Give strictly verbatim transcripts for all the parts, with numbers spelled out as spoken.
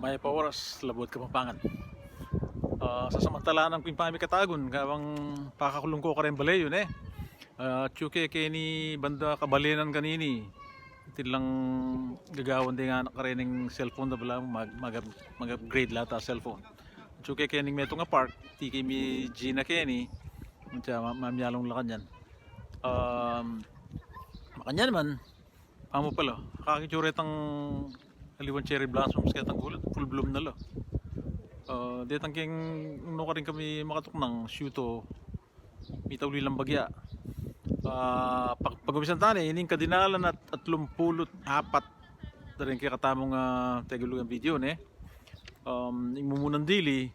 Mayap a oras, Labuad Kapampangan. Ah, sasamantalanan ku ing pamikatagun, kabang pakakulung ku kareng bale yu, ne? Ah, atyu ke keni banda kabalenan kanini. Atin lang gagawan deng anak kareng cellphone da, balamu mag, mag, mag-upgrade la ita cellphone. Atyu ke kening metung a park, tiki mi Gina keni, makanyan, ma, mamialung la kanyan. Um, makanyan man, pamu pala, akakit yu retang aliwang cherry blossoms ketang gulut, full bloom na la. Ah, detang keng nukarin kami makatuknang, siyuto, mitauli lang bagya. Ah, pag, pag-umpisan ta ne, ining kadinalan at atlumpulu't apat da reng kekatamung, ah, Tegalugan video, ne? Um, ing mumunang dili,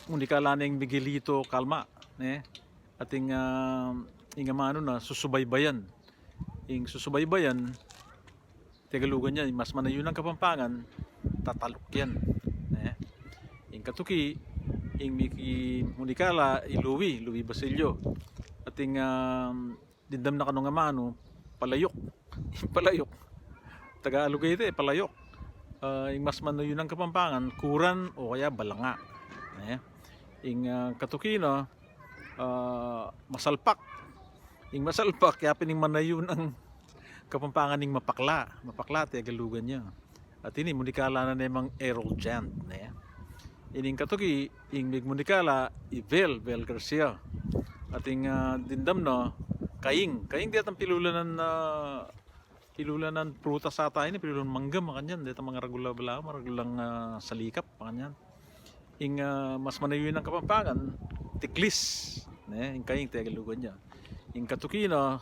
munikala neng Miguelito Calma, ne? Ating, ah, ing amanu na susubaybayan. Ing susubaybayan, Tegalugan ya, mas manayun a Kapampangan, tataluk yan, ne? Ing katuki, ing miki, munikala i Louie, Louie Basilio. Ating, ah, dimdam na kanu nga amanu, palayuk. Palayuk. Tagalog ita, e, palayuk. Ah, ing mas manayun a Kapampangan, kuran o kaya balanga. Ne? Ing, ah, katuki na, ah, masalpak. Ing masalpak, yapin ing manayun a Kapampangan ing mapakla. Mapakla, Tegalugan ya. At ini, munikala na ne mang Errol Jant, ne? Ining katuki, ing migmunikala, i Vel, Vel Garcia. Ating, ah, dimdam na, kaing. Kaing detang pilulanan, ah, pilulanan prutas ata ini, pilulanan mangga, makanyan. Detang mangaragul a balamu, maragulang, ah, salikap, makanyan. Ing, ah, mas manayun a Kapampangan, tiklis, ne? Ing kaing, Tegalugan ya. Ing katuki na,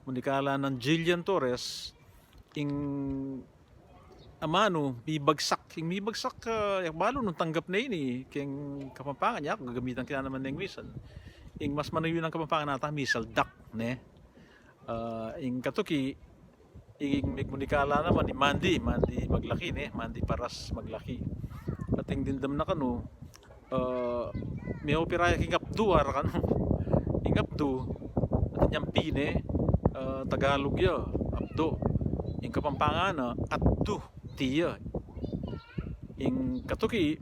munikala nang Jillian Torres, ing amanu, mibagsak. Ing mibagsak, ah, e ku balu nung tanggap ne ini keng Kapampangan, ya, gagamitan ke na naman neng misan. Ing mas manayun a Kapampangan ata, misaldak, ne? Ah, ing katuki, ing migmunikala naman i Mandy, Mandy Maglaki, ne? Mandy Paras Maglaki. Ating dimdam na kanu, ah, meopera ya king apdu, ara kanu. Ing apdu, atin yang pine, ah, Tagalog ya, apdu. Ing Kapampangan na, atdu, tiya. Ing katuki,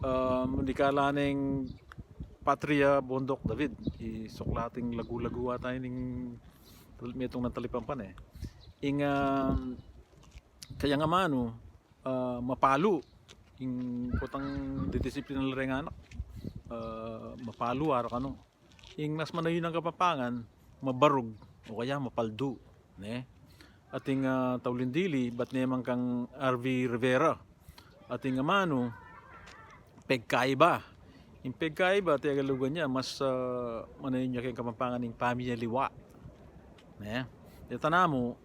ah, munikala neng Patria Bondoc David, i suklat ning lagu-lagu ata ining metung nang talipampan, e. Ing, ah, kayang amanu, ah, mapalu. Ing potang didisiplina la reng anak, ah, mapalu, ara kanu. Ing mas manayun a Kapampangan, mabarug, o kaya mapaldu, ne? Ating, ah, tauling dili, bat ne mang kang R V Rivera. Ating amanu, pegkaiba. Ing pegkaiba, Tegalugan ya, mas, ah, manayun ya keng Kapampangan ing pamiyaliwa, ne? Deta namu,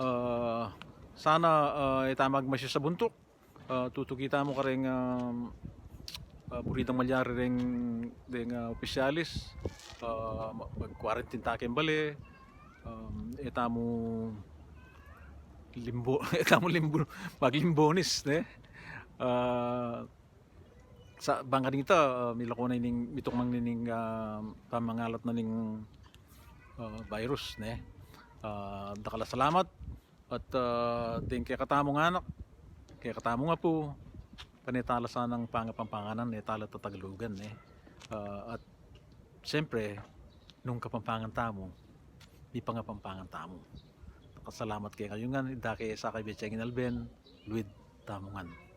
ah, sana, ah, e ta magmasyu sa buntuk. Ah, tutuki tamu kareng, ah, ah, buridang malyari reng, deng, ah, opisyalis, ah, ma-, mag-quarantine ta keng bale, um, e tamu limbo, e tamu limbo, maglimbonis, ne? Ah, sa bang kanita, ah, milako na ining, mituknang nining, ah, pamangalat na ning, ah, virus, ne? Ah, dakal a salamat. At, ah, deng kekatamung anak, kekatamung apu, pane tala sanang pangapampanganan, e tala tatagalugan, ne? Ah, at siyempre, nung Kapampangan tamu, mipangapampangan tamu. Dakal a salamat kekayu ngan, ita ke Sakay Bechengin Alben, luid tamu ngan.